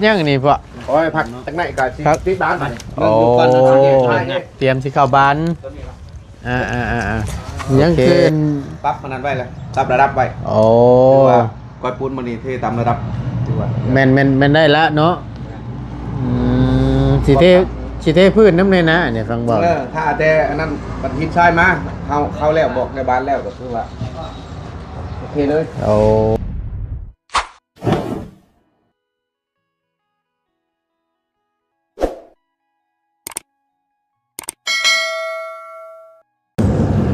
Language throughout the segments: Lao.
ຍັງນີ້ພວກ ໂອ້ຍ ພັກຈັກໜ້ອຍກໍຊິ ພັກ ຕິດບ້ານບາດນີ້ ໂອ້ ເບິ່ງດູກ່ອນ ຕຽມຊິເຂົ້າບ້ານ ອ່າໆໆໆ ຍັງຄື ປັບມັນນັ້ນໄວ້ແລ້ວ ປັບລະດັບໄວ້ ໂອ້ ຄືວ່າກ້ອຍປູນມື້ນີ້ເທຕາມລະດັບ ຖືວ່າ ແມ່ນ ແມ່ນ ແມ່ນໄດ້ລະເນາະ ອືມ ຊິເທ ຊິເທພື້ນນຳແດ່ນະ ອັນນີ້ຟັງເວົ້າ ເອີ ຖ້າແຕ່ອັນນັ້ນບັດຫີນຊາຍມາ ເຮົາ ເຮົາແລ້ວ ບອກໃນບ້ານແລ້ວ ກໍຄືວ່າ ໂອເຄເລີຍ ໂອ້.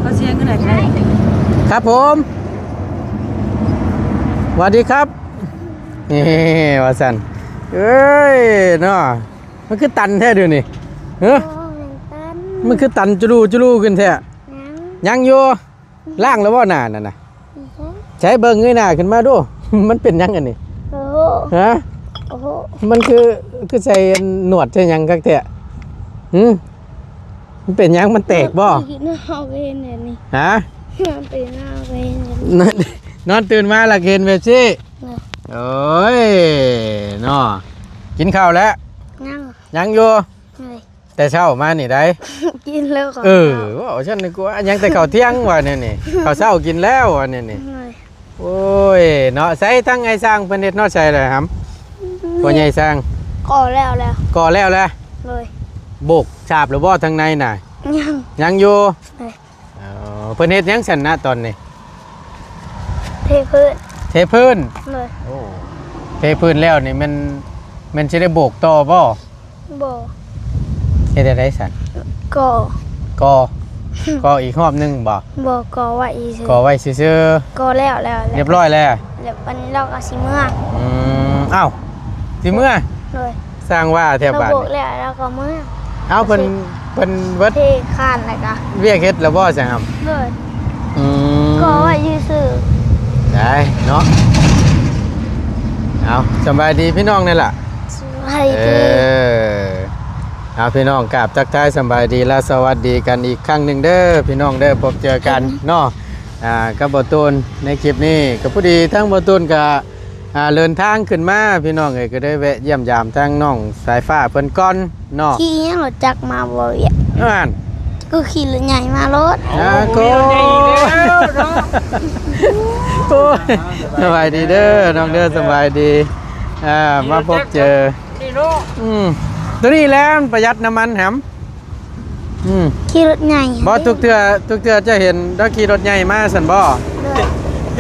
ເອົາສຽງຂຶ້ນໜ້ອຍກໍໄດ້ ຄັບຜົມ ສະຫວັດດີຄັບ ເອີ ວ່າຊັ້ນ ເອີຍ ເນາະ ມັນຄືຕັນແທ້ດຽວນີ້ ເອີ ບໍ່ແມ່ນຕັນ ມັນຄືຕັນຈຸລຸຈຸລຸຂຶ້ນແທ້ ຍັງ ຍັງຢູ່. ລ້າງແລ້ວບໍ່ໜ້ານັ້ນນະ? ໃສເບິ່ງເງີຍໜ້າຂຶ້ນມາດູ ມັນເປັນຫຍັງອັນນີ້? ໂອ້ໂຫ ຮະ? ໂອ້ໂຫ ມັນຄື ຄືໃສ່ໜວດໃສ່ຫຍັງຄັກແທ້? ຫື? ມັນເປັນຫຍັງ? ມັນແຕກບໍ່? ເຮົາກໍເຫັນແບບນີ້ ຮະ? ມັນເປັນເຮົາກໍເຫັນແບບນີ້ ນອນຕື່ນມາແລ້ວກໍເຫັນແບບຊີ້ ໂອ້ຍ ເນາະ ກິນເຂົ້າແລ້ວ? ຍັງ ຍັງຢູ່? ໂດຍ. ແຕ່ເຊົ້າມານີ້ໃດ໋ ກິນແລ້ວ ເອີ ເວົ້າຊັ້ນດີກວ່າ ຍັງແຕ່ເຂົ້າທ່ຽງວ່າແນວນີ້ ເຂົ້າເຊົ້າກິນແລ້ວວ່າແນວນີ້ ໂອ້ຍ ໂອ້ຍເນາະ ໃສທາງອ້າຍຊ້າງເພິ່ນເຮັດຮອດໃສແລ້ວຫຳ ພໍ່ໃຫຍ່ຊ້າງ ກໍ່ແລ້ວແລ້ວ ກໍ່ແລ້ວແລ້ວ ໂດຍ ໂບກສາບແລ້ວບໍ່ທາງໃນນະ? ຍັງ ຍັງຢູ່ ໂດຍ ອໍ ເພິ່ນເຮັດຫຍັງຊັ້ນນະຕອນນີ້? ເທພື້ນ ເທພື້ນ ໂດຍ ໂອ້ ເທພື້ນແລ້ວນີ້ແມ່ນ ແມ່ນຊິໄດ້ໂບກຕໍ່ບໍ່? ບໍ່ ເຮັດແນວໃດຊັ້ນ? ກໍ່ ກໍ່ ກໍ່ອີກຮອບໜຶ່ງບໍ່? ບໍ່ ກໍ່ໄວ້ຊື່ໆ ກໍ່ໄວ້ຊື່ໆ ກໍ່ແລ້ວແລ້ວ ລຽບຮ້ອຍແລ້ວ ແລ້ວບັດນີ້ລາວກໍຊິເມືອ ອືມ ອ້າວ ຊິເມືອ ໂດຍ ສ້າງວ່າແທ້ບາດນີ້ ໂບກແລ້ວລາວກໍເມືອ ເອົ້າ ເພິ່ນ ເພິ່ນເບິດ ເທຄານແລ້ວກະ ວຽກເຮັດແລ້ວບໍ່ຊັ້ນຫຳ? ໂດຍ ອືມ ກໍ່ໄວ້ຊື່ໆ ໄດ້ເນາະ ເອົາ ສະບາຍດີພີ່ນ້ອງແດ່ລະ ສະບາຍດີ ເອີ ເອົາ ພີ່ນ້ອງ ກາບທັກທາຍສະບາຍດີ ແລະ ສະຫວັດດີກັນອີກຄັ້ງໜຶ່ງເດີ ພີ່ນ້ອງເດີ ພົບເຈີກັນເນາະ ອ່າ ກັບບ່າວຕູນໃນຄລິບນີ້ ກໍພໍດີທາງບ່າວຕູນກໍ ອ່າ ເດີນທາງຂຶ້ນມາ ພີ່ນ້ອງເອີຍ ກໍໄດ້ແວະຢ້ຽມຢາມທາງນ້ອງສາຍຟ້າເພິ່ນກ່ອນເນາະ ຂີ່ລົດຈັກມາບໍ່ວຽກ ນັ້ນ ກໍຂີ່ລົດໃຫຍ່ມາໂລດ ອ່າ ໂອ້ ໂກ ມີລົດໃຫຍ່ອີກແລ້ວເນາະ ໂອ້ຍ ສະບາຍດີເດີນ້ອງເດີ ສະບາຍດີ ອ່າ ມາພົບເຈີ ນີ້ເນາະ ອືມ ໂຕນີ້ແຫຼະມັນປະຢັດນ້ຳມັນຫຳ ອືມ ຂີ່ລົດໃຫຍ່ ບໍ່ ທຸກເທື່ອ ທຸກເທື່ອຈະເຫັນລາວຂີ່ລົດໃຫຍ່ມາຊັ້ນບໍ່? ໂດຍ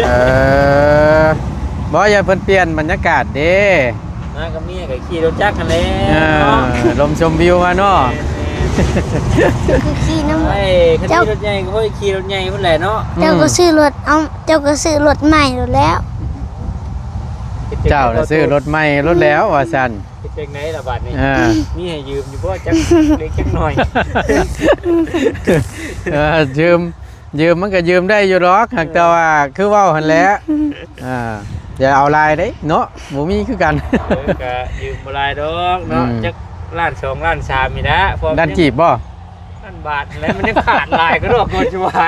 ເອີ ບໍ່ ຢ່າເພິ່ນປ່ຽນບັນຍາກາດເດ້ ມາກັບເມຍກໍຂີ່ລົດຈັກຫັ້ນແຫຼະ ເອີ ເນາະ ລົມຊົມວິວມາເນາະ ແມ່ນໆ ຄືຂີ່ນຳ ໂອ້ຍ ຄັນມີລົດໃຫຍ່ກໍພໍໄດ້ຂີ່ລົດໃຫຍ່ພຸ້ນແຫຼະເນາະ ເຈົ້າກໍຊື້ລົດ ເອົ້າ ເຈົ້າກໍຊື້ລົດໃໝ່ໂລດແລ້ວ ເຈົ້ານະຊື້ລົດໃໝ່ໂລດແລ້ວວ່າຊັ້ນ ເຮັດຈັ່ງໃດລະບາດນີ້ ອ່າ ມີໃຫ້ຢືມຢູ່ບໍ່ ຈັກເລັກຈັກໜ້ອຍ ເອີ ຢືມ ຢືມມັນກໍຢືມໄດ້ຢູ່ດອກ ຫາກແຕ່ວ່າຄືເວົ້າຫັ້ນແຫຼະ ອ່າ ຢ່າເອົາຫຼາຍເດ້ເນາະ ບໍ່ມີຄືກັນ ເອີ ກໍຢືມບໍ່ຫຼາຍດອກເນາະ ອືມ ຈັກລ້ານສອງລ້ານສາມນີ້ລະ ພໍ ລ້ານກີບບໍ່? ລ້ານບາດແຫຼະ ມັນຍັງຂາດຫຼາຍກວ່າດອກ ກ່ອນຊິວ່າ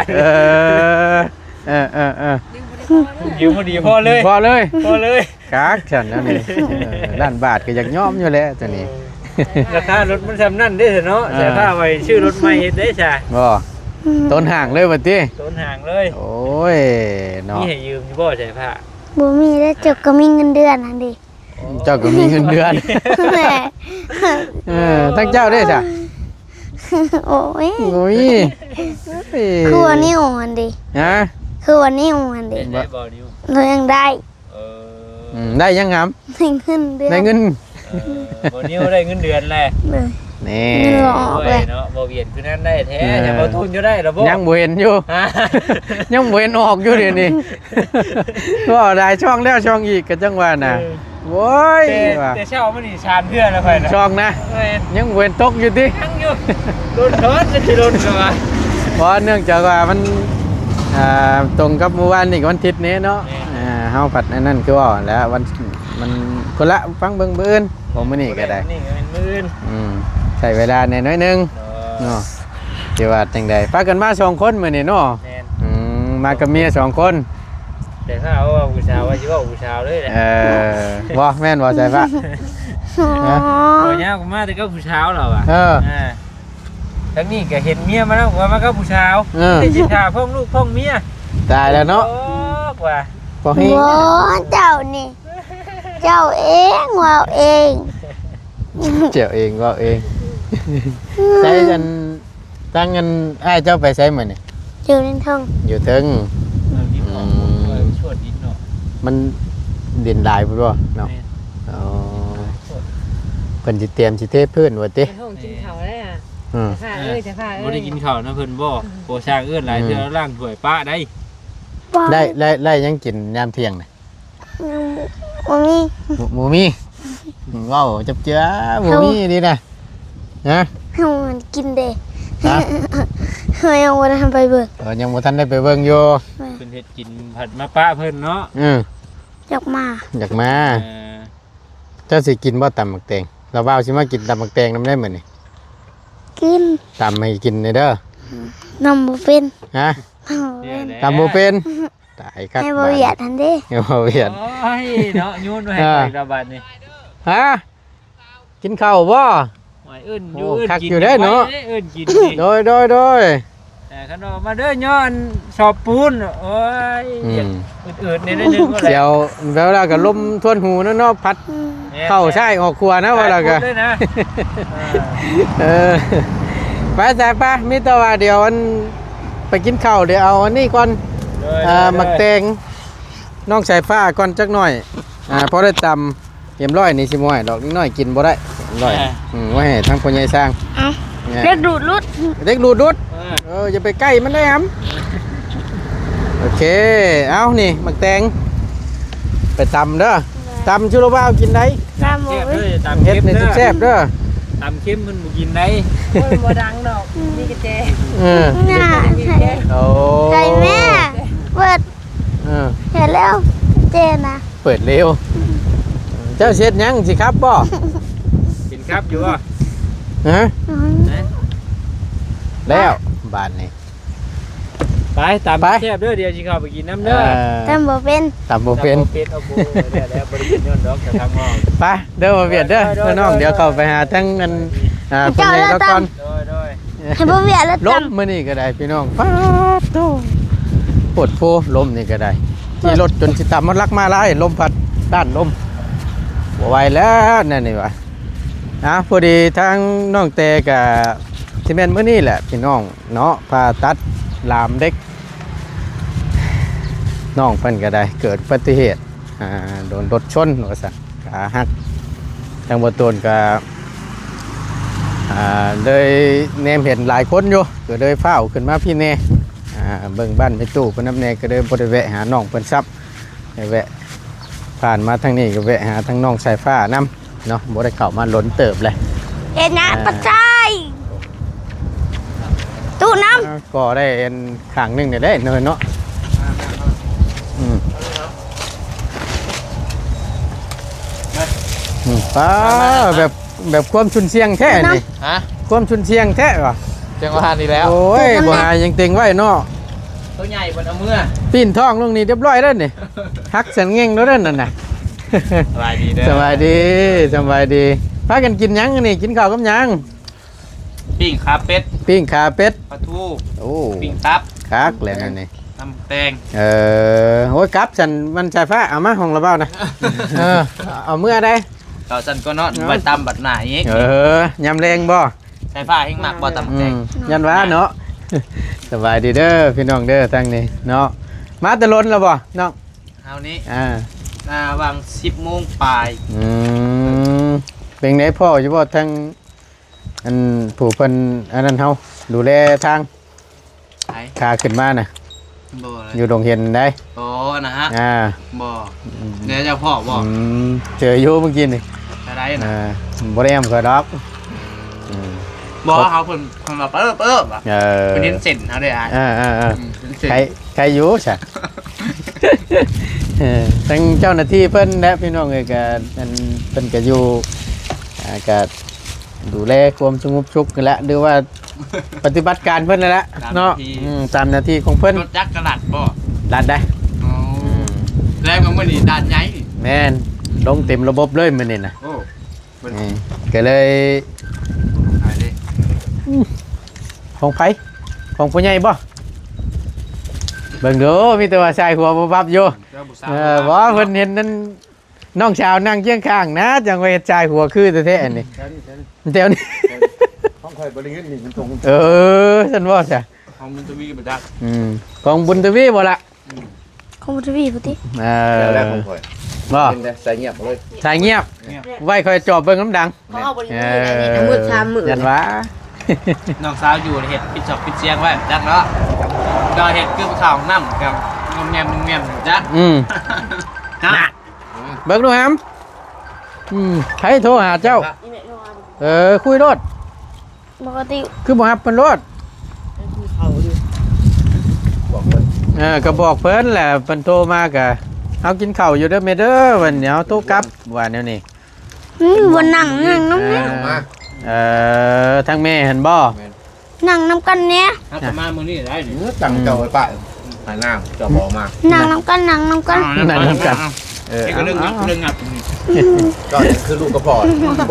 ເອີ ເອີໆ ຢືມພໍດີພໍເລີຍ ພໍເລີຍ ພໍເລີຍ ຄັກຊັ້ນແນວນີ້ ເອີ ລ້ານບາດກໍຢາກຍອມຢູ່ແຫຼະຕົວນີ້ ເອີ ລາຄາລົດມັນສ່ຳນັ້ນເດ້ເນາະ ອ່າ ສາຍຟ້າໄວ້ຊື້ລົດໃໝ່ເຮັດໄດ້ຊະ ບໍ່ ອືມ ຕົ້ນຫ້າງເລີຍວ່າຕິ ຕົ້ນຫ້າງເລີຍ ໂອ້ຍເນາະ ມີໃຫ້ຢືມຢູ່ບໍ່ສາຍຟ້າ? ບໍ່ມີແລ້ວ ເຈົ້າກໍມີເງິນເດືອນຫັ້ນເດ ເຈົ້າກໍມີເງິນເດືອນ ແມ່ ເອີ ທັງເຈົ້າເດ້ຊະ ໂອ້ຍ ໂອ້ຍ ຄືວ່ານິວຫັ້ນເດ ຮະ ຄືວ່ານິວຫັ້ນເດ ໄດ້ບໍ່ນິວ? ໂດຍ ຍັງໄດ້ ເອີ ອືມ ໄດ້ຫຍັງຫຳ? ໄດ້ເງິນເດືອນ ໄດ້ເງິນ ເອີ ບໍ່ນິວໄດ້ເງິນເດືອນແຫຼະ ນີ້ ເງິນອອກແລ້ວເນາະ ບໍ່ວຽນຄືນັ້ນໄດ້ແທ້ ອືມ ຍັງບໍ່ທຶນຢູ່ໄດ້ລະບໍ່? ຍັງບໍ່ເຫັນຢູ່ ຮະ ຍັງບໍ່ເຫັນອອກຢູ່ດຽວນີ້ ເວົ້າຫຼາຍຊ່ອງແລ້ວຊ່ອງອີກກໍຈັ່ງວ່ານະ ເອີ ໂອ້ຍ ແຕ່ ວ່າ ແຕ່ເຊົ້າມານີ້ສາມເທື່ອແລ້ວຂ້ອຍນະ ຊ່ອງນະ ແມ່ນ ຍັງບໍ່ເຫັນຕົກຢູ່ຕິ? ຍັງຢູ່ ໂດນ ໂດນ ຊິໂດນກໍວ່າ ເພາະເນື່ອງຈາກວ່າມັນ ອ່າ ຕົງກັບມື້ວານນີ້ວັນທິດນີ້ເນາະ ແມ່ນ ອ່າ ເຮົາພັດອັນນັ້ນຄືເວົ້າຫັ້ນແຫຼະ ວັນ ມັນ ພຸ້ນລະ ຟັງເບິ່ງມື້ອື່ນ ບໍ່ມື້ນີ້ກໍໄດ້ ມື້ນີ້ກໍແມ່ນມື້ອື່ນ ອືມ ໃຊ້ເວລາແດ່ໜ້ອຍໜຶ່ງ ເອີ ເນາະ ຊິວ່າຈັ່ງໃດ ພາກັນມາສອງຄົນມື້ນີ້ເນາະ ແມ່ນ ອືມ ມາກັບເມຍສອງຄົນ ແຕ່ຖ້າເວົ້າຜູ້ສາວວ່າຊິເວົ້າຜູ້ສາວເລີຍແຫຼະ ເອີ ບໍ່ ແມ່ນບໍ່ ສາຍຟ້າ? ຮະ? ບໍ່ຍາວກໍມາແຕ່ກັບຜູ້ສາວແລ້ວວ່າ ເອີ ອ່າ ທາງນີ້ກໍເຫັນເມຍມາແລ້ວ ວ່າມາກັບຜູ້ສາວ ເອີ ໄດ້ຊິຖ້າພ້ອມລູກພ້ອມເມຍ ຕາຍແລ້ວເນາະ ໂອ້ ກວ່າ ພໍແຮງ ບໍ່ ເຈົ້ານີ້ ເຈົ້າເອງເວົ້າເອງ ເຈົ້າເອງເວົ້າເອງ ໃສ່ອັນ ທາງອັນອ້າຍເຈົ້າໄປໃສມື້ນີ້? ຢູ່ໃນເທິງ ຢູ່ເທິງ ເອີ ດິນອອກ ອືມ ເອີ ຊວດດິນເນາະ ມັນດິນຫຼາຍພຸ້ນບໍ່ເນາະ? ແມ່ນ ອໍ ເພິ່ນຊິຕຽມຊິເທພື້ນວ່າຕິ? ເພິ່ນຮ້ອງກິນເຂົ້າແລ້ວ ອືມ ເຈົ້າພາບເອີຍ ເຈົ້າພາບເອີຍ ບໍ່ໄດ້ກິນເຂົ້ານຳເພິ່ນບໍ່? ອືມ ໂອ້ ຊ່າງເອີ້ນຫຼາຍເທື່ອ ອືມ ລ້າງຖ້ວຍປະໄດ້ ໄດ້ ໄດ້ ໄດ້ຫຍັງກິນຍາມທ່ຽງນະ? ຍັງບໍ່ມີ ບໍ່ ບໍ່ມີ ເວົ້າຈັບເຈືອ ບໍ່ມີດີນະ ຮະ? ເຮົາມັນກິນເດ້ ຮະ? ເຮົາຍັງບໍ່ທັນໄປເບິ່ງ ເອີ ຍັງບໍ່ທັນໄດ້ໄປເບິ່ງຢູ່ ແມ່ນ ເພິ່ນເຮັດກິນ ພັດມາປະເພິ່ນເນາະ ອືມ ຢາກມາ ຢາກມາ ເອີ ເຈົ້າຊິກິນບໍ່ຕຳໝາກແຕງ? ລາວບ່າວຊິມາກິນຕຳໝາກແຕງນຳໄດ້ມື້ນີ້ ກິນ ຕຳໃຫ້ກິນແດ່ເດີ ອືມ ຕຳບໍ່ເປັນ ຮະ? ຕຳບໍ່ເປັນ ຕຳບໍ່ເປັນ ຕາຍຄັກ ໃຫ້ບໍ່ວຽດຫັ້ນເດ້ ໃຫ້ບໍ່ວຽດ ໂອ້ຍເນາະ ໂຍນໄວ້ໃຫ້ ອ່າ ຂ້ອຍລະບາດນີ້ ຮະ ກິນເຂົ້າບໍ່? ໂອ້ຍ ເອີ້ນຢູ່ ໂອ້ ເອີ້ນກິນ ຄັກຢູ່ເດ້ເນາະ ເອີ້ນກິນນີ້ ໂດຍ ໂດຍ ໂດຍ ເອີ ຄັນວ່າມາເດີຍ້ອນຊອບປູນ ໂອ້ຍ ອືມ ອືດໆ ແດ່ໜ້ອຍໜຶ່ງກໍແຫຼະ ສຽວແບບວ່າກໍລົມທວນຫູເນາະ ພັດ ອືມ ເຂົ້າຊ້າຍອອກຂວານະ ວ່າແລ້ວກໍ ເອີ ເອີ ໄປ ໄປ ໄປ ມີແຕ່ວ່າດຽວອັນ ໄປກິນເຂົ້າ ດຽວເອົາອັນນີ້ກ່ອນ ໂດຍ ອ່າ ໂດຍ ໝາກແຕງ ນ້ອງສາຍຟ້າກ່ອນຈັກໜ້ອຍ ອ່າ ພໍໄດ້ຕຳຮຽບຮ້ອຍນີ້ ຊິບໍ່ໃຫ້ດອກ ເດັກນ້ອຍກິນບໍ່ໄດ້ ຮຽບຮ້ອຍ ເອີ ອືມ ໄວ້ໃຫ້ທາງພໍ່ໃຫຍ່ຊ່າງ ເອົາ ເອີ ເດັກດູດຫຼຸດ ເດັກດູດຫຼຸດ ເອີ ເອີ ຢ່າໄປໃກ້ມັນໄດ້ຫຳ ໂອເຄ ເອົາ ນີ້ໝາກແຕງ ໄປຕຳເດີ ຕຳຈຸລະວ່າວກິນໄດ້ ຕຳບໍ່ເປັນ ຕຳເຄັມເດີ ເຮັດໃຫ້ແຊບໆເດີ ຕຳເຄັມເພິ່ນບໍ່ກິນໄດ້ ໂອ້ຍ ບໍ່ດັງດອກ ມີກະແຈ ເອີ ໂອ້ ໃສ່ແມ່ ເປີດ ເອີ ເຮັດແລ້ວເຈນະ ເປີດເລວ ເຈົ້າຊິເຮັດຫຍັງ ຊິຂັບບໍ່ ກິນ ຂັບຢູ່ບໍ່ ຮະ ອືມ ແລ້ວບາດນີ້ ໄປ ຕຳ ໄປ ແຊບເດີ ດຽວຊິເຂົ້າໄປກິນນຳເດີ ເອີ ຕຳບໍ່ເປັນ ຕຳບໍ່ເປັນ ຕຳບໍ່ເປັນ ເອົາ ບໍ່ໄດ້ແລ້ວ ບໍ່ໄດ້ກິນຍ້ອນດອກ ທາງນອກ ໄປເດີ ບໍ່ວຽດເດີ ໂດຍ ໂດຍ ພີ່ນ້ອງ ໂດຍ ດຽວເຂົ້າໄປຫາທາງອັນ ອ່າ ເຈົ້າ ຄົນໃຫຍ່ລາວກ່ອນ ໂດຍ ໂດຍ ໃຫ້ບໍ່ວຽດລາວຕຳ ລົມມື້ນີ້ກໍໄດ້ພີ່ນ້ອງ ປາດໂທ້ ໂພດໂພ ລົມນີ້ກໍໄດ້ ຂີ່ລົດຈົນຊິຕຳ ມັນລັກມາຫຼາຍ ລົມພັດ ຕ້ານລົມ ບໍ່ໄຫວແລ້ວແນວນີ້ວ່າ ອ່າ ພໍດີທາງນ້ອງແຕ່ກະຊິແມ່ນມື້ນີ້ແຫຼະພີ່ນ້ອງເນາະ ຜ່າຕັດລາມເດັກ ນ້ອງເພິ່ນກໍໄດ້ເກີດອຸບັດຕິເຫດ ອ່າ ໂດນລົດຊົນວ່າຊັ້ນ ຂາຫັກ ທາງບໍ່ໂຕນກໍ ອ່າ ເລີຍແນມເຫັນຫຼາຍຄົນຢູ່ ກໍເລີຍຟ້າວຂຶ້ນມາພີ້ແດ່ ອ່າ ເບິ່ງບ້ານແມ່ຕູ້ເພິ່ນນຳແດ່ ກໍເລີຍບໍ່ໄດ້ແວະຫານ້ອງເພິ່ນຊ້ຳ ໄດ້ແວະ ຜ່ານມາທາງນີ້ກໍແວະຫາທາງນ້ອງສາຍຟ້ານຳເນາະ ບໍ່ໄດ້ເຂົ້າມາດົນເຕີບແລ້ວ ເຮັດຫຍັງ ອ່າ ປະຊາຍ ຕຸນຳ ອ່າ ກໍໄດ້ອັນຂ້າງໜຶ່ງນີ້ແຫຼະເນາະ ອືມ ອືມ ປ້າ ແບບ ແບບຄວາມຊຸນຊ່ຽງແທ້ນີ້ ຮະ ຄວາມຊຸນຊ່ຽງແທ້ຫວາ ຈັ່ງວ່ານີ້ແລ້ວ ໂອ້ຍ ບໍ່ຫາຫຍັງເຕັງໄວ້ເນາະ ໂຕໃຫຍ່ເພິ່ນເອົາເມືອ ປີ້ນທ້ອງລົງນີ້ຮຽບຮ້ອຍແລ້ວນີ້ ຫັກສັນເຫງ່ງໂລດນັ້ນນະ ສະບາຍດີເດີ ສະບາຍດີ ສະບາຍດີ ພາກັນກິນຫຍັງນີ້ ກິນເຂົ້າກັບຫຍັງ? ປີ້ງຂາເປັດ ປີ້ງຂາເປັດ ປາທູ ໂອ້ ປີ້ງຕັບ ຄັກແລ້ວນັ້ນນີ້ ຕຳແຕງ ເອີ ໂອ້ຍ ກັບຊັ້ນມັນສາຍຟ້າ ເອົາມາຫ້ອງລະເບົານະ ເອີ ເອົາເມືອໃດ ເອົາຊັ້ນກໍເນາະ ເອີ ໄວ້ຕຳບັດໜ້າອີກ ເອີ ຍາມແລງບໍ່? ສາຍຟ້າແຮ່ງມັກບໍ່ຕຳແຕງ ອືມ ຢ້ານວ່າເນາະ ສະບາຍດີເດີພີ່ນ້ອງເດີ ທາງນີ້ເນາະ ມາແຕ່ດົນແລ້ວບໍ່ນ້ອງ? ເຮົານີ້ ອ່າ ອ່າ ຫວ່າງສິບໂມງປາຍ ອືມ ເປັນໃດພໍ້ຢູ່ບໍ່ ທາງ ອັນຜູ້ເພິ່ນອັນນັ້ນເຮົາ ດູແລທາງ ໃຜ? ຂາຂຶ້ນມານະ ບໍ່ເລີຍ ຢູ່ດົງເຫັນໃດ ອໍ ອັນນັ້ນຫະ ອ່າ ບໍ່ ອືມ ແລ້ວເຈົ້າພໍ້ບໍ່? ອືມ ເຈີຢູ່ມື້ກີ້ນີ້ ເທົ່າໃດນະ? ອ່າ ບໍ່ໄດ້ນຳຂ້ອຍດອກ ອືມ ບໍ່ ເຮົາເພິ່ນ ເພິ່ນວ່າເປີບໆວ່າ ເອີ ເພິ່ນເຫັນເສັ້ນເຮົາເດ້ອ້າຍ ເອີໆໆ ອືມ ເປັນເສັ້ນ ໃຄ ໃຄຢູ່ຊະ ເອີ ທັງເຈົ້າໜ້າທີ່ເພິ່ນແຫຼະ ພີ່ນ້ອງເອີຍ ກະ ອັນ ເພິ່ນກະຢູ່ ອ່າ ກະ ດູແລຄວາມສະຫງົບສຸກຫັ້ນແຫຼະ ຫຼືວ່າປະຕິບັດການເພິ່ນຫັ້ນແຫຼະເນາະ ຕາມໜ້າທີ່ ອືມ ຕາມໜ້າທີ່ຂອງເພິ່ນ ລົດຈັກກະລັດບໍ່? ລັດໄດ໋ ອໍ ອືມ ແລ້ວກໍມື້ນີ້ດ່ານໃຫຍ່ນີ້ ແມ່ນ ລົງເຕັມລະບົບເລີຍມື້ນີ້ນະ ໂອ້ ເອີ ກໍເລີຍ ຂາຍເດ້ ອືມ ຂອງໃຜ? ຂອງຜູ້ໃຫຍ່ບໍ່? ເບິ່ງດູ ມີແຕ່ວ່າສາຍຫົວວັບໆຢູ່. ເອີ ບໍ່ ເພິ່ນເຫັນນັ້ນ ນ້ອງສາວນັ່ງຄຽງຂ້າງນະ ຈັ່ງວ່າເຮັດສາຍຫົວຄືແທ້ໆ ອັນນີ້ ແຖວນີ້ ແຖວນີ້ ຂອງຂ້ອຍບໍ່ໄດ້ເງິນນີ້ມັນຕົງ ເອີ ຊັ້ນບໍ່ຊະ ຂອງບຸນທະວີບໍ່ຈັກ ອືມ ຂອງບຸນທະວີບໍ່ລະ? ອືມ ຂອງບຸນທະວີພຸ້ນຕິ ເອີ ແຖວແລກຂອງຂ້ອຍ ບໍ່ ເປັນແຕ່ສາຍງຽບເລີຍ ສາຍງຽບ ງຽບ ໄວ້ຂ້ອຍຈອບເບິ່ງນ້ຳດັງ ຂອງເຮົາບໍ່ໄດ້ມີໄດ້ນີ້ ເອີ ມື້ສາມມື້ ຢ້ານວ່າ ນ້ອງສາວຢູ່ເຮັດປິດຊອກປິດສຽງໄວ້ຈັກເນາະ ກໍເຮັດຄືເຂົ້າຫ້ອງນ້ຳກໍງອມແງມ ງອມແງມຈັກ ອືມ ນະ ເບິ່ງດູຫຳ ອືມ ໃຜໂທຫາເຈົ້າ? ອີແມ່ໂທຫາ ເອີ ຄຸຍໂລດ ປົກກະຕິ ຄືບໍ່ຮັບເພິ່ນໂລດ? ເອີ ກໍບອກເພິ່ນແຫຼະ ເພິ່ນໂທມາກະ ເຮົາກິນເຂົ້າຢູ່ເດີແມ່ເດີ ວັນນີ້ເຮົາໂທກັບ ວ່າແນວນີ້ ອືມ ບໍ່ນັ່ງ ນັ່ງນຳແດ່ ເອີ ທາງແມ່ຫັ້ນບໍ່? ແມ່ນ ນັ່ງນຳກັນແດ່ ເຮົາກໍມາມື້ນີ້ໄດ້ນີ້ ເອີ ຕັ້ງເຈົ້າໄວ້ປະ ໃຫ້ນາງເຈົ້າບໍ່ມາ ນັ່ງນຳກັນ ນັ່ງນຳກັນ ນັ່ງນຳກັນ ເອີ ເອົາ ເລື່ອງ ເອົາ ເລື່ອງຫຍັງ ອືມ ກໍຄືລູກກັບພໍ່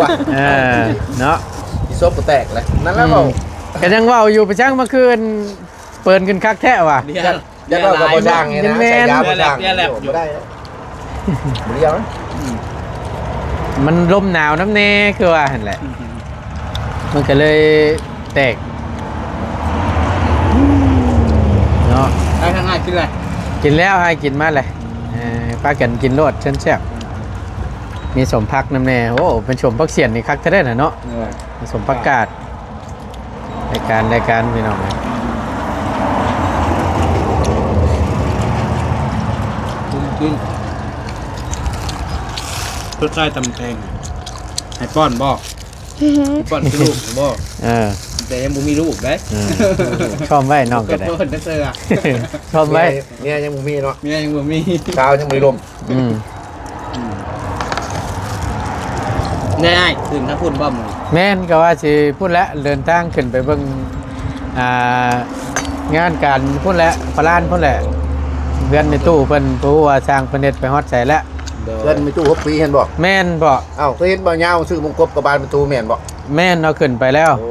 ວ່າ ເອີ ເນາະ ອີສົບກໍແຕກແລ້ວ ນັ້ນແຫຼະ ອືມ ເວົ້າ ກໍຍັງເວົ້າຢູ່ ໄປຊ່າງມາຄືນ ເປີນຂຶ້ນຄັກແທ້ວ່າ ດຽວ ຢ່າເວົ້າກັບພໍ່ຊ່າງນີ້ນະ ແມ່ນ ໃສ່ຢາພໍ່ຊ່າງ ແລ້ວ ແລ້ວ ບໍ່ໄດ້ ບໍ່ດຽວ ອືມ ມັນລົມໜາວນຳແດ່ ຄືວ່າຫັ້ນແຫຼະ ອືມ ມັນກໍເລີຍແຕກເນາະ ໄດ້ທາງອ້າຍກິນແລ້ວ ກິນແລ້ວ ອ້າຍກິນມາແລ້ວ ເອີ ພາກັນກິນໂລດ ເຊີນແຊບ ມີສົ້ມຜັກນຳແດ່ ໂອ້ ເປັນສົ້ມຜັກສຽນນີ້ຄັກແທ້ໆນະເນາະ ເອີ ສົ້ມຜັກກາດ ລາຍການ ລາຍການ ພີ່ນ້ອງເອີຍ ກິນ ກິນ ຊົດໃຊ້ຕຳແຕງ ໃຫ້ປ້ອນບໍ່? ປ້ອນຄືລູກບໍ່? ເອີ ແຕ່ຍັງບໍ່ມີລູກເດ້ ເອີ ຊອມໄວ້ນ້ອງກໍໄດ້ ເພິ່ນເດີ ຊອມໄວ້ ເມຍ ເມຍຍັງບໍ່ມີເນາະ ເມຍຍັງບໍ່ມີ ສາວຍັງບໍ່ໄດ້ລົມ ອືມ ອືມ ໄດ້ອ້າຍ ຂຶ້ນທາງພຸ້ນບໍ່ມື້ນີ້? ແມ່ນ ກໍວ່າຊິພຸ້ນແຫຼະ ເດີນທາງຂຶ້ນໄປເບິ່ງ ອ່າ ງານການພຸ້ນແຫຼະ ພະລານພຸ້ນແຫຼະ ເຮືອນແມ່ຕູ້ເພິ່ນ ບໍ່ຮູ້ວ່າຊ່າງເພິ່ນເຮັດໄປຮອດໃສແລ້ວ ເຮືອນແມ່ຕູ້ຫົກປີຫັ້ນບໍ່? ແມ່ນພໍ່ ເອົ້າ ຄືເຫັນບ່າວຍາວຊື້ມົງກົບກັບບ້ານແມ່ຕູ້ແມ່ນບໍ່? ແມ່ນ ເຮົາຂຶ້ນໄປແລ້ວ ໂອ້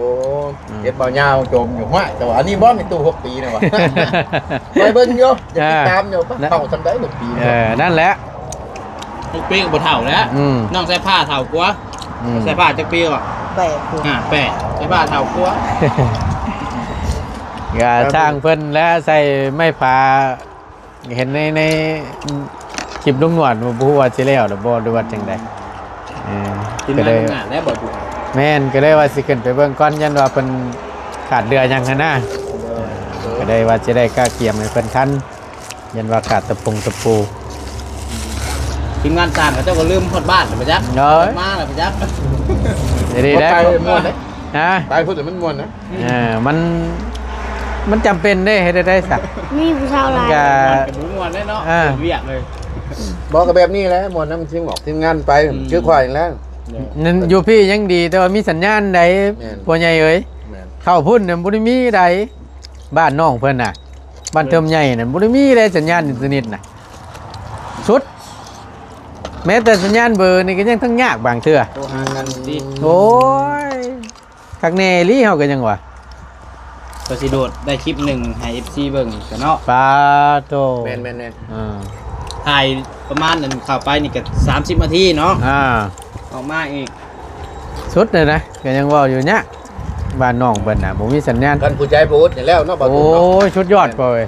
ອືມ ເຫັນບ່າວຍາວຈົ່ມຢູ່ ຫ້ວຍ ແຕ່ວ່າອັນນີ້ບໍ່ແມ່ນຕູ້ຫົກປີນະຫວາ ຂ້ອຍເບິ່ງຢູ່ ຢາກຕິດຕາມຢູ່ ອ່າ ເຂົ້າຊ່ຳໃດຫົກປີ ເອີ ນັ້ນແຫຼະ ຫົກປີກໍບໍ່ເຖົ້າແລ້ວ ອືມ ນ້ອງສາຍຟ້າເຖົ້າກວ່າ ອືມ ສາຍຟ້າຈັກປີກໍ? ແປດ ອ່າ ແປດ ສາຍຟ້າເຖົ້າກວ່າ ກໍຊ່າງເພິ່ນແຫຼະ ໃສ່ໄມ້ຝາ ເຫັນໃນ ໃນຄລິບລຸງໜວດ ບໍ່ຮູ້ວ່າຊິແລ້ວຫຼືບໍ່ ຫຼືວ່າຈັ່ງໃດ ເອີ ກໍເລີຍ ແມ່ນ ກໍເລີຍວ່າຊິຂຶ້ນໄປເບິ່ງກ່ອນ ຢ້ານວ່າເພິ່ນຂາດເຫຼືອຫຍັງຫັ້ນນະ ກໍເລີຍວ່າຊິໄດ້ກະກຽມໃຫ້ເພິ່ນທັນ ຢ້ານວ່າຂາດຕະປົງຕະປູ ທີມງານຊ່າງເຂົາເຈົ້າກໍລືມຮອດບ້ານແລ້ວບໍ່ຈັກ ໂດຍ ມາແລ້ວບໍ່ຈັກ ດີໆ ໄປມ່ວນເດ້ ຮະ ໄປພຸ້ນແລ້ວມັນມ່ວນນະ ເອີ ມັນ ມັນຈຳເປັນເດ້ ເຮັດໄດ້ໃດຊະ ມີຜູ້ສາວຫຼາຍ ກໍ ມ່ວນເດ້ເນາະ ເອີ ວຽກເລີຍ ບໍ່ກໍແບບນີ້ແຫຼະ ມ່ວນນຳທີມອອກທີມງານໄປ ອືມ ຄືຂ້ອຍນີ້ແຫຼະ ນັ້ນຢູ່ພີ້ຍັງດີ ແຕ່ວ່າມີສັນຍານໃດ ແມ່ນ ພໍ່ໃຫຍ່ເອີຍ ແມ່ນ ເຂົ້າພຸ້ນນະບໍ່ໄດ້ມີໃດ ບ້ານນ້ອງເພິ່ນນະ ບ້ານເທີມໃຫຍ່ນະ ບໍ່ໄດ້ມີໃດສັນຍານອິນເຕີເນັດນະ ສຸດ ແມ້ແຕ່ສັນຍານເບີນີ້ກໍຍັງທັງຍາກບາງເທື່ອ ໂທຫາກັນຕິ ໂອ້ຍ ຄັກແນ່ອີ່ຫຼີ ເຮົາກໍຍັງວ່າ ກໍຊິໂດດໄດ້ຄລິບໜຶ່ງໃຫ້ເອັຟຊີເບິ່ງຊະເນາະ ປາໂທ ແມ່ນໆໆ ອ່າ ຖ່າຍປະມານນັ້ນ ເຂົ້າໄປນີ້ກໍສາມສິບນາທີເນາະ ອ່າ ອອກມາອີກ ສຸດເລີຍນະ ກໍຍັງເວົ້າຢູ່ຍາກ ບ້ານນ້ອງເພິ່ນນະ ບໍ່ມີສັນຍານ ຄັນຜູ້ໃຈບໍ່ອົດນີ້ແລ້ວເນາະ ບໍ່ ໂອ້ຍ ສຸດຍອດ ແມ່ນ ພໍ່ເອີຍ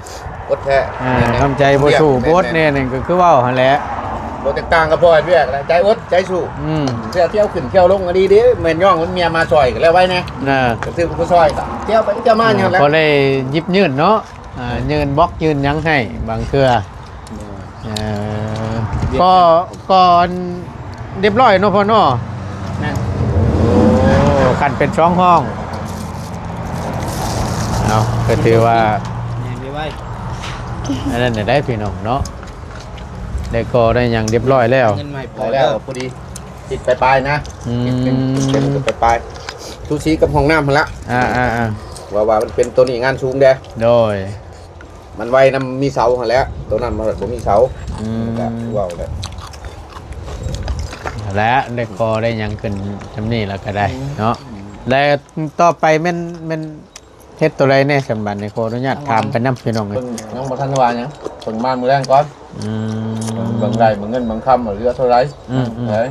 ອົດແທ້ ອ່າ ແມ່ນໆ ທຳໃຈບໍ່ສູ້ ແມ່ນໆ ບໍ່ອົດແນ່ນີ້ກໍຄືເວົ້າຫັ້ນແຫຼະ ບໍ່ແຕກຕ່າງກັບພໍ່ເຮັດວຽກນະ ໃຈອົດໃຈສູ້ ອືມ ເທື່ອທ່ຽວຂຶ້ນທ່ຽວລົງກໍດີເດ້ ແມ່ນຍ້ອນມັນເມຍມາຊ່ອຍກໍແລ້ວໄວ້ແນ່ ນະ ກໍຖືກຜູ້ຊ່ອຍກໍທ່ຽວໄປທ່ຽວມາຢູ່ຫັ້ນແຫຼະ ພໍໄດ້ຢິບຍື່ນເນາະ ອ່າ ຍື່ນບລັອກຍື່ນຫຍັງໃຫ້ບາງເທື່ອ ເອີ ກໍ ກໍອັນ ຮຽບຮ້ອຍເນາະພໍ່ເນາະ ແມ່ນ ໂອ້ ຄັນເປັນສອງຫ້ອງ ເອົາ ກໍຖືວ່າ ແມ່ນໄວໆ ອັນນັ້ນໄດ້ພີ່ນ້ອງເນາະ ໄດ້ກໍໄດ້ຫຍັງຮຽບຮ້ອຍແລ້ວ ເງິນໃໝ່ພໍແລ້ວ ພໍດີ ຕິດປາຍໆນະ ອືມ ຕິດເປັນ ເປັນປາຍໆ ສູສີກັບຫ້ອງນ້ຳຫັ້ນລະ ອ່າໆໆ ວ່າ ວ່າມັນເປັນໂຕນີ້ງານສູງແດ່ ໂດຍ ມັນໄວນຳມີເສົາຫັ້ນແຫຼະ ໂຕນັ້ນມັນບໍ່ມີເສົາ ອືມ ກໍຄືເວົ້າແຫຼະ ແລະ ໄດ້ຂໍໄດ້ຫຍັງຂຶ້ນຊ່ຳນີ້ແລ້ວກໍໄດ້ເນາະ. ແລະ ຕໍ່ໄປແມ່ນ ແມ່ນເຮັດໂຕໃດແດ່? ສຳບັດນີ້ຂໍອະນຸຍາດຖາມໄປນຳພີ່ນ້ອງເອີຍ. ເບິ່ງ ຍັງບໍ່ທັນວ່າຫຍັງ ເບິ່ງມາມື້ແລງກ່ອນ. ອືມ ເບິ່ງໄດ້ ເບິ່ງເງິນເບິ່ງຄຳວ່າເຫຼືອເທົ່າໃດ. ອືມໆ ເອີຍ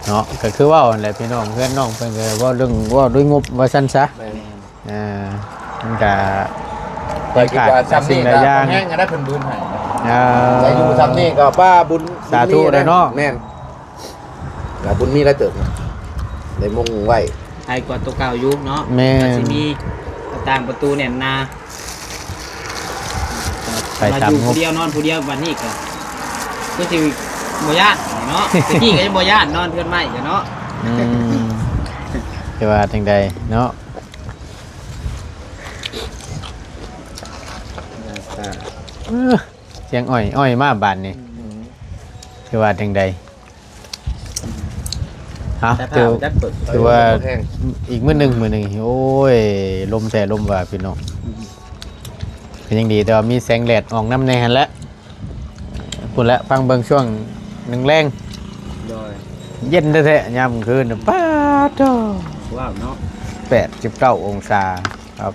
ເນາະ ກໍຄືເວົ້າຫັ້ນແຫຼະພີ່ນ້ອງ, ເຮືອນນ້ອງເພິ່ນກໍເວົ້າເລື່ອງ ເວົ້າດ້ວຍງົບວ່າຊັ້ນຊະ. ແມ່ນ ອ່າ ມັນກະ ຂ້ອຍຄິດວ່າຊ່ຳນີ້ກໍແຮງກໍໄດ້ເພິ່ນບຸນໃຫ້. ເອີ ແຕ່ຢູ່ຊ່ຳນີ້ກໍປ້າບຸນ ສາທຸແລ້ວເນາະ. ແມ່ນ ກໍບຸນມີຫຼາຍເຕີບນະ ໄດ້ມຸງໄວ້ ໄກກວ່າໂຕເກົ່າຢູ່ເນາະ. ແມ່ນ ກໍຊິມີໜ້າຕ່າງປະຕູແໜ້ນໜາ. ໄປຕາມ ມາຢູ່ຜູ້ດຽວ ນອນຜູ້ດຽວ ບັດນີ້ກໍຄືຊິບໍ່ຢ້ານເນາະ. ແຕ່ກີ້ກໍຍັງບໍ່ຢ້ານ ນອນເຮືອນໄມ້ກັນເນາະ. ອືມ ຈະວ່າຈັ່ງໃດເນາະ. ເອີ ສຽງອ້ອຍໆ ມາບາດນີ້. ອືມ ຈະວ່າຈັ່ງໃດ? ເອົ້າ ແຕ່ ຖື ຖືວ່າອີກມື້ໜຶ່ງ ມື້ໜຶ່ງ ໂອ້ຍ ລົມແທ້ລົມວ່າພີ່ນ້ອງ. ອືມ ກໍຍັງດີ ແຕ່ວ່າມີແສງແດດອອກນຳແດ່ຫັ້ນແຫຼະ. ພຸ້ນແຫຼະ ຟັງເບິ່ງຊ່ວງໜຶ່ງແລງ. ໂດຍ ເຢັນແທ້ໆ ຍາມກາງຄືນ ປາດໂທ້ ວ້າວເນາະ ແປດສິບເກົ້າອົງສາ.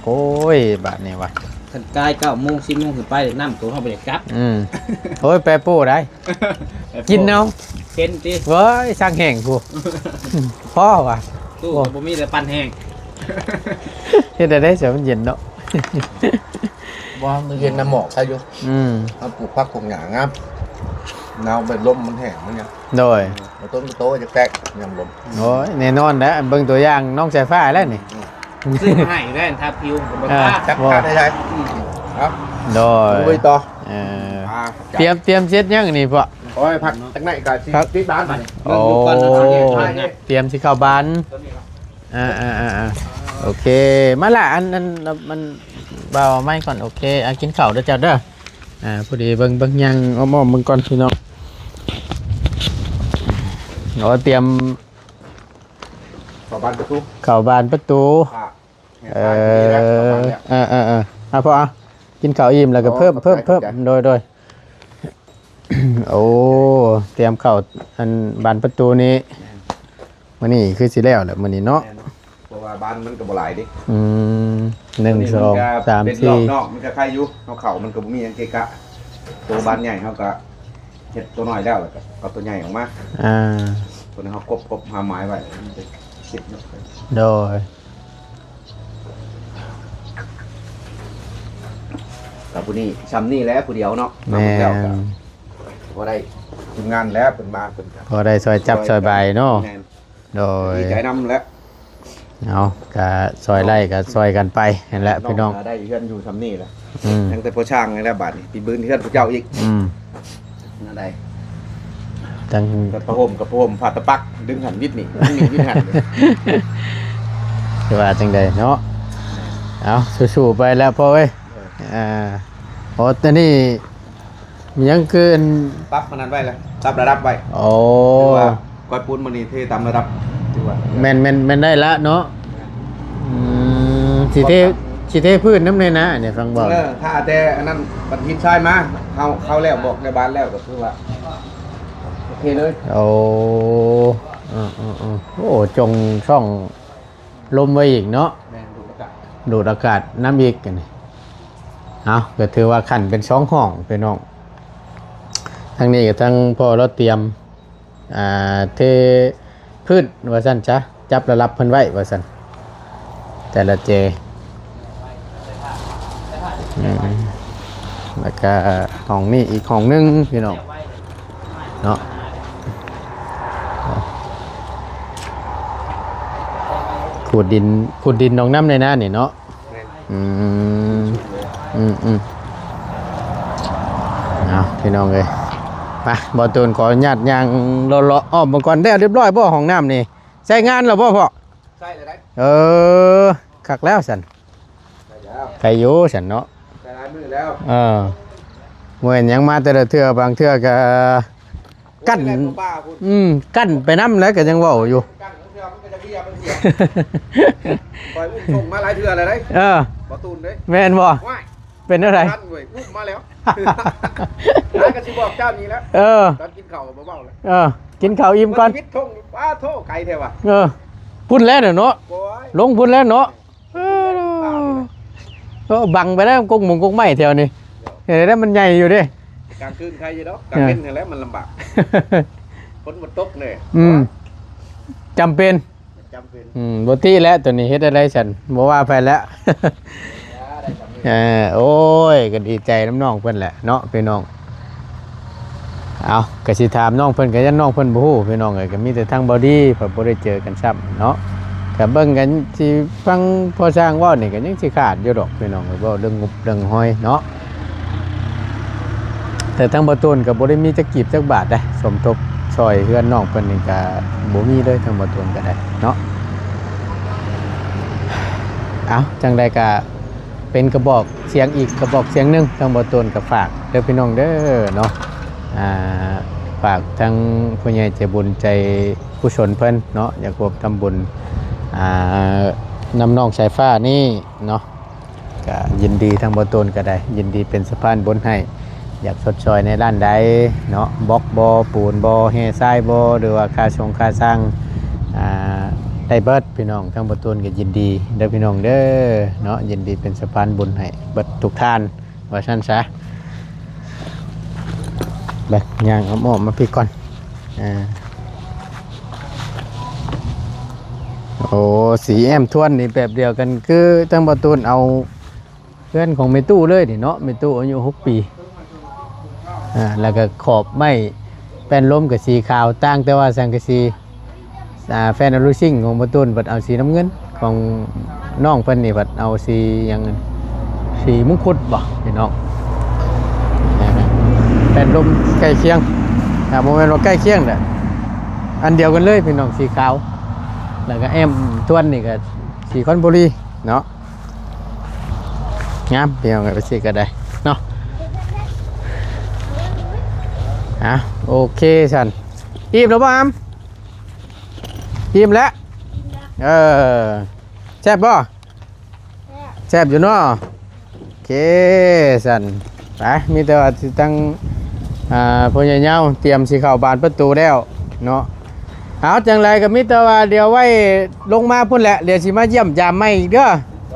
ໂອ້ຍ ບາດນີ້ວ່າ ຄັນກາຍເກົ້າໂມງ ສິບໂມງຂຶ້ນໄປ ນ້ຳຕົວເຮົາບໍ່ໄດ້ກັບ. ອືມ ໂອ້ຍ ແປໂປ້ໄດ໋. ແປໂປ້ ກິນເອົາ ເຫັນຕິ ເວີຍ ສັກແຫ້ງພຸ້ນ ພໍວ່າ ຕູ້ກໍບໍ່ມີແຕ່ປັ່ນແຫ້ງ. ເຮັດໄດ້ໃດ ໃຫ້ມັນເຢັນເນາະ. ບໍ່ ມັນເຢັນນຳໝອກໃຄຢູ່. ອືມ ເຮົາປູກຜັກປູກຫຍ້າງາມ ໜາວໄປລົມມັນແຫ້ງມັນຫຍັງ. ໂດຍ ບໍ່ຕົ້ນບໍ່ໂຕຈະແຕກຍາມລົມ. ໂອ້ຍ ແນ່ນອນແຫຼະ ເບິ່ງຕົວຢ່າງນ້ອງສາຍຟ້າແລ້ວນີ້. ອືມ ຊື້ມາໃຫ້ແລ້ວ ທາຜິວກໍບໍ່ ເອີ ທາ ຈັກ ບໍ່ ທາໄດ້ໃດ. ອືມ ເອົາ ໂດຍ ລຸຍຕໍ່. ເອີ ອ່າ ຕຽມ ຕຽມເສັດຍັງນີ້ພໍ່? ໂອ້ຍ ພັກຈັກໜ້ອຍກໍຊິ ພັກ ປິດບ້ານບາດນີ້. ໂອ້ ເບິ່ງຢູ່ກ່ອນເນາະ ຕຽມຊິເຂົ້າບ້ານ. ອ່າໆໆໆ ໂອເຄ ມາລະ ອັນ ອັນ ມັນ ບ່າວເອົາໄມກ່ອນ. ໂອເຄ ອ່າ ກິນເຂົ້າເດີເຈົ້າເດີ. ອ່າ ພໍດີເບິ່ງ ເບິ່ງ ຍ່າງອ້ອມໆເບິ່ງກ່ອນພີ່ນ້ອງ. ໂອ້ ຕຽມເຂົ້າບານປະຕູ ເຂົ້າບານປະຕູ. ອ່າ ເອີ ເອີໆໆ ເອົາພໍ່ ເອົາ ກິນເຂົ້າອີ່ມແລ້ວກໍເພີ່ມ ເພີ່ມ ເພີ່ມ. ໂດຍໆ ໂອ້ ຕຽມເຂົ້າ ອັນ ບານປະຕູນີ້. ແມ່ນ ມື້ນີ້ຄືຊິແລ້ວແຫຼະມື້ນີ້ເນາະ. ແມ່ນ ເພາະວ່າບ້ານມັນກໍບໍ່ຫຼາຍເດ້. ອືມ ໜຶ່ງ ສອງ ສາມ ສີ່ ເປັນລອບນອກ ມັນກໍໄຄຢູ່ ເຮົາເຂົ້າມັນກໍບໍ່ມີຫຍັງເກະກະ. ໂຕບ້ານໃຫຍ່ເຮົາກໍເຮັດໂຕນ້ອຍແລ້ວ ແລ້ວກໍເອົາໂຕໃຫຍ່ອອກມາ. ອ່າ ຕົວນີ້ເຮົາກົບ ກົບຫາໝາຍໄວ້ ມັນຈະເສັດເນາະ. ໂດຍ ກໍຜູ້ນີ້ຊ່ຳນີ້ແຫຼະ ຜູ້ດຽວເນາະ. ແມ່ນ ມາແລ້ວກໍພໍໄດ້ທີມງານແລ້ວ ເພິ່ນມາ ເພິ່ນກໍພໍໄດ້ຊ່ອຍຈັບຊ່ອຍບາຍເນາະ. ແມ່ນ ໂດຍ ດີໃຈນຳແຫຼະ. ເອົາ ກະຊ່ອຍໄດ້ກະຊ່ອຍກັນໄປຫັ້ນແຫຼະພີ່ນ້ອງ. ໄດ້ເຮືອນຢູ່ຊ່ຳນີ້ແຫຼະ. ອືມ ຍັງແຕ່ພໍສ້າງນີ້ແຫຼະບາດນີ້ ໄປບືນເຮືອນຜູ້ເຈົ້າອີກ. ອືມ ແນວໃດ ທັງ ກັບຜ້າຫົ່ມ ກັບຜ້າຫົ່ມ ຜ້າຕະປັກ ດຶງຫັ້ນວິດນີ້ ດຶງນີ້ວິດຫັ້ນ. ຊິວ່າຈັ່ງໃດເນາະ. ເອົາ ສູ້ໆໄປແລ້ວພໍ່ເອີຍ. ເອີ ອ່າ ໂອ້ ຕອນນີ້ ມີຫຍັງຄືອັນ ປັບມັນນັ້ນໄວ້ລະ ປັບລະດັບໄວ້. ໂອ້ ຖືວ່າກ້ອຍປູນມື້ນີ້ເທຕາມລະດັບ ຖືວ່າ ແມ່ນ ແມ່ນ ແມ່ນໄດ້ລະເນາະ. ແມ່ນ ອືມ ຊິເທ ຊິເທພື້ນນຳແດ່ນະ ອັນນີ້ຟັງເວົ້າ. ເອີ ຖ້າແຕ່ອັນນັ້ນ ບັດຫີນຊາຍມາ ເຮົາ ເຮົາແລ້ວ ບອກແມ່ບ້ານແລ້ວ ກໍຄືວ່າໂອເຄເລີຍ. ໂອ້ ເອີໆໆ ໂອ້ ຈົ່ງຊ່ອງ ລົມໄວ້ອີກເນາະ. ແມ່ນ ດູດອາກາດ ດູດອາກາດນຳອີກ ອັນນີ້. ເອົາ ກໍຖືວ່າຂັ້ນເປັນສອງຫ້ອງພີ່ນ້ອງ. ທາງນີ້ກໍທາງພໍ່ລາວຕຽມ ອ່າ ເທພື້ນວ່າຊັ້ນຊະ ຈັບລະດັບເພິ່ນໄວ້ວ່າຊັ້ນ ແຕ່ລະເຈ. ອືມ ແລ້ວກະຫ້ອງນີ້ອີກຫ້ອງໜຶ່ງພີ່ນ້ອງເນາະ. ຂູດດິນ ຂູດດິນໜອງນ້ຳໃນນານີ້ເນາະ. ແມ່ນ ອືມ ອືມໆ ເອົາ ພີ່ນ້ອງເອີຍ ໄປ ບ່າວຕູນຂໍອະນຸຍາດຍ່າງເລາະໆ ອ້ອມເບິ່ງກ່ອນ. ແລ້ວຮຽບຮ້ອຍບໍ່ ຫ້ອງນ້ຳນີ້? ໃຊ້ງານແລ້ວບໍ່ພໍ່? ໃຊ້ແລ້ວໄດ໋. ເອີ ຄັກແລ້ວຊັ້ນ ໃຊ້ແລ້ວ ໄກຢູ່ຊັ້ນເນາະ ໃຊ້ຫຼາຍມື້ແລ້ວ. ເອີ ບໍ່ແມ່ນຫຍັງ ມາແຕ່ລະເທື່ອ ບາງເທື່ອກໍກັ້ນ ໂອ້ຍ ແລ້ວກໍບ້າພຸ້ນ ອືມ ກັ້ນໄປນຳແລ້ວກໍຍັງເວົ້າຢູ່ ກັ້ນເທື່ອມັນກໍຈະເພຍໄປເພຍ ຂ້ອຍອຸ້ມສົ່ງມາຫຼາຍເທື່ອແລ້ວໄດ໋. ເອີ ບ່າວຕູນເດ້ ແມ່ນບໍ່? ວ້າຍ ເປັນແນວໃດ? ຊັ້ນເວີຍ ອຸ້ມມາແລ້ວ หาก็สิบอกเจ้านี้แหละ เออ ตอนกินข้าวก็บ่เว้าแล้ว เออ กินข้าวอิ่มก่อน มันปิดธง ว้าโธ่ ไกลแท้ว่ะ เออ พุ้นแล้วน่ะเนาะ โอ้ย ลงพุ้นแล้วเนาะ เออ ก็บังไปแล้วกกหมงกกไม้แถวนี้ เห็นแล้วมันใหญ่อยู่เด้ กลางคืนใครอยู่ดอก กลางเว็นนั่นแหละมันลำบาก ฝนบ่ตกเนี่ย อืม จำเป็น จำเป็น อืม บ่ติแล้ว ตัวนี้เฮ็ดอะไรฉัน บ่ว่าไปแล้ว เออ โอ้ย ก็ดีใจนำน้องเพิ่นแหละเนาะ พี่น้อง เอ้า ก็สิถามน้องเพิ่น ก็ย่านน้องเพิ่นบ่ฮู้ พี่น้องเอ้ย ก็มีแต่ทางเบาดี เพิ่นบ่ได้เจอกันซ้ำเนาะ ก็เบิ่งกัน สิฟังพ่อช่างเว้านี่ ก็ยังสิขาดอยู่ดอก พี่น้องเอ้ย เว้าเรื่องงบเรื่องหอยเนาะ แต่ทางบ่ตูนก็บ่ได้มีจักกีบจักบาทเด้ สมทบช่วยเฮือนน้องเพิ่นนี่ก็บ่มีเลย ทางบ่ตูนก็ได้เนาะ เอ้า จั่งใดก็เป็นกระบอกเสียงอีกกระบอกเสียงหนึ่ง ทางบ่ตูนก็ฝากเด้อพี่น้องเด้อเนาะ อ่า ฝากทางผู้ใหญ่ใจบุญใจกุศลเพิ่นเนาะ อยากร่วมทำบุญ อ่า นำน้องสายฟ้านี่เนาะ ก็ยินดี ทางบ่ตูนก็ได้ ยินดีเป็นสะพานบุญให้ อยากชดเชยในด้านใดเนาะ บล็อกบ่ ปูนบ่ แห่ทรายบ่ หรือว่าค่าส่งค่าสร้าง อ่า ได้เบิดพี่น้อง ทางบ่ตูนก็ยินดีเด้อพี่น้องเด้อเนาะ ยินดีเป็นสะพานบุญให้เบิดทุกท่าน ว่าซั่นซะ ไป ย่างอ้อมๆมาพี้ก่อน อ่า โอ้ สีแอมทวนนี่แบบเดียวกัน คือทางบ่ตูนเอาเฮือนของแม่ตู้เลยนี่เนาะ แม่ตู้อายุหกปี อ่า แล้วก็ขอบไม้แป้นลมก็สีขาว ต่างแต่ว่าสังกะสี อ่า แฟนอลูซิงของบ่ตูนเพิ่นเอาสีน้ำเงิน ของน้องเพิ่นนี่เพิ่นเอาสีหยัง สีมงคุดบ่พี่น้อง แป้นลมใกล้เคียง อ่า บ่แม่นว่าใกล้เคียงเด้อ อันเดียวกันเลยพี่น้อง สีขาว แล้วก็แอมทวนนี่ก็สีคอนบุหรี่เนาะ งามพี่น้องเอ้ย ไปสิก็ได้เนาะ อ่ะ โอเคซั่น อิ่มแล้วบ่อาม อิ่มแล้ว เออ แซ่บบ่ แซ่บอยู่เนาะ โอเคซั่น ไป มีแต่ว่าสิตั้ง อ่า พ่อใหญ่เหย้าเตรียมสิเข้าบานประตูแล้วเนาะ เอา จั่งใดก็มีแต่ว่าเดี๋ยวไว้ลงมาพุ้นแหละ เดี๋ยวสิมาเยี่ยมยามใหม่อีกเด้อ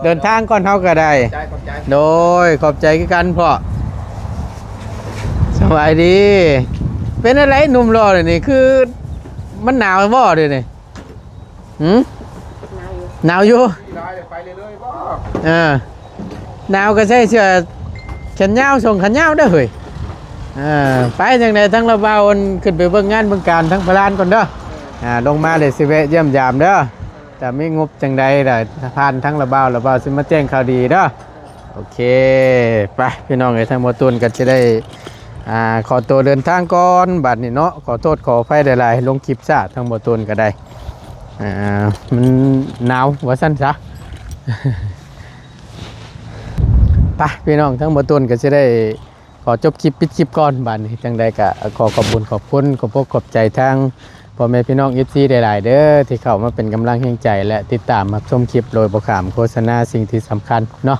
เดินทางก่อนเฮาก็ได้ ขอบใจ ขอบใจ โดย ขอบใจคือกันพ่อ สบายดี เป็นอะไรหนุ่มหล่อเดี๋ยวนี้ คือมันหนาวบ่เดี๋ยวนี้ หืม หนาวอยู่ หนาวอยู่ เออ หนาวก็ใส่เสื้อแขนยาว ส่งแขนยาวเด้อเฮ้ย เออ ไปจั่งใด ทั้งละบ่าวขึ้นไปเบิ่งงานเบิ่งการทั้งพลานก่อนเด้อ อ่า ลงมาเลยสิแวะเยี่ยมยามเด้อ แต่มีงบจั่งใดล่ะ ผ่านทั้งละบ่าว ละบ่าวสิมาแจ้งข่าวดีเด้อ โอเค ไป พี่น้องเอ้ย ทางบ่ตูนก็สิได้ อ่า ขอตัวเดินทางก่อน บัดนี้เนาะ ขอโทษขออภัยหลายๆ ลงคลิปช้า ทางบ่ตูนก็ได้ อ่า มันหนาวว่าซั่นซะ ไป พี่น้อง ทางบ่ตูนก็สิได้ ขอจบคลิป ปิดคลิปก่อน บาดนี้ จั่งใดก็ขอขอบบุญขอบคุณ ขอบอกขอบใจทางพ่อแม่พี่น้อง เอฟซี หลายๆ เด้อ ที่เข้ามาเป็นกำลังแรงใจ และติดตามรับชมคลิปโดยบ่ข้ามโฆษณา สิ่งที่สำคัญเนาะ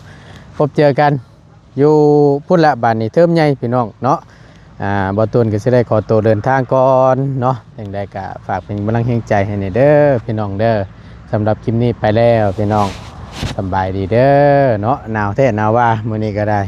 พบเจอกันอยู่พุ้นละ บาดนี้เทอมใหญ่พี่น้องเนาะ อ่า บ่ตูนก็สิได้ขอตัวเดินทางก่อนเนาะ จั่งใดก็ฝากเป็นกำลังแรงใจให้แหน่เด้อพี่น้องเด้อ สำหรับคลิปนี้ไปแล้วพี่น้อง สำบายดีเด้อเนาะ หนาวแท้หนาวว่ามื้อนี้ก็ได้